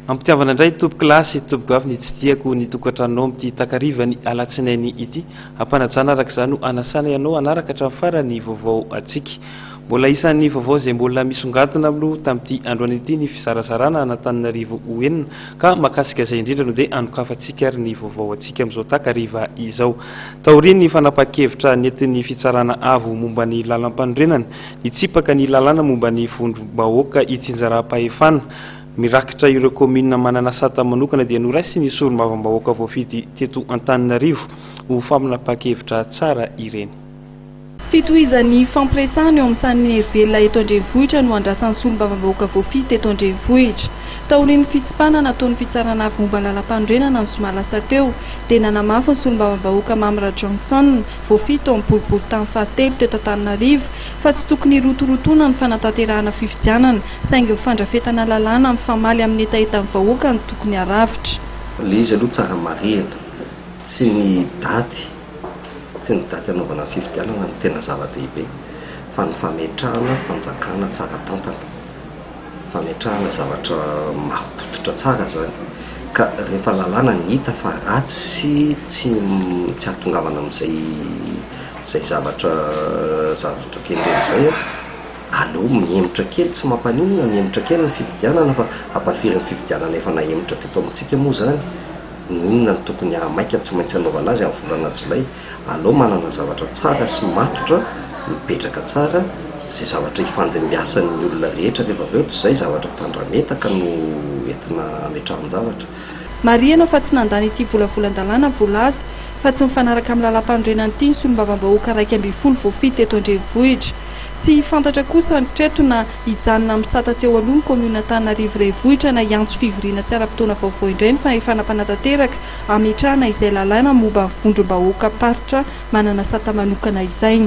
Ampitiavana indray tompoko lahy sy tompoko vavy ny tsy tiako ny tokantranonao amin'ity takarivan'ny alatsinainy ity. Ampanajana araka izany no anasana ianao hanaraka hatramin'ny farany ny vaovao antsika. Mbola isan'ny vaovao izay mbola misongadina aloha tamin'ity androany ity ny fizarazarana an'Antananarivo ho enina ka mahakasika izay indrindra no dia hanokafantsika ary ny vaovao antsika amin'izao takariva izao. Taorian'ny fanapahan-kevitra nentin'ny Fitsarana Avo momba ny Lalampanorenana nitsipaka ny lalàna momba ny vondrom-bahoaka itsinjaram-pahefana mirakitra ireo kaominina manana sata manokana dia noraisin'ny solombavambahoaka voafidy teto Antananarivo ho famnapahan-kevitra tsara ireny. Fitohizan'ny fampiresahana eo amin'ny sahan'ny herivelona eto an-drenivohitra no andrasan'ny solombavambahoaka voafidy teto an-drenivohitra. Taorian'ny fitsipana nataon'ny Fitsarana Avo momba ny Lalampanorenana ny zoma lasa teo dia nanamafy ny solombavambahoaka Mamy Rajohnson voafidy tao amin'ny boriborintany fahatelo teto Antananarivo fa tsy tokony hirotorotoana ny fanatanterahana fifidianana saingy ny fandrafetana lalàna mifamaly amin'ny hetahetan'ny vahoaka no tokony harafitra. Ilay izy aloha tsara marihina, tsy ny daty, tsy ny daty hanaovana ny fifidianana no tena zava-dehibe fa ny fametrahana fanjakana tsara tantana, fametrahana zavatra marim-pototra tsara izany ka rehefa lalàna ny hita fa ratsy sy tsy tsy ahatongavana amin'izay izay zavatra zavatra kendrena izay an. Aleo mihemotra kely, tsy mampaninona mihemotra kely ny fifidianana fa ampafirin'ny fifidianana efa nahemotra teto amintsika moa izany no inona no tokony hahamaika tsy maintsy hanaovana azy amin'ny volana jolay. Aleo manana zavatra tsara sy matotra, mipetraka tsara, izay zavatra hifandimbiasan'ny olona rehetra rehefa avy eo, tsy izay zavatra tandrametaka no entina hametrahan-javatra. Marihana fa tsy nandany ity volavolan-dalàna voalaza fa tsy mifanaraka amin'ny lalàmpanorenana ity ny solombavambahoaka 11 voafidy teto an-drenivohitra. Tsy fantatra kosa hatreto na hijanona amin'ny sata teo aloha ny kaominina Antananarivo Renivohitra na hiantso fivoriana tsy ara-potoana vaovao indray ny fahefana mpanatanteraka hametrahana izay lalàna momba ny vondrom-bahoakam-paritra manana sata manokana izay.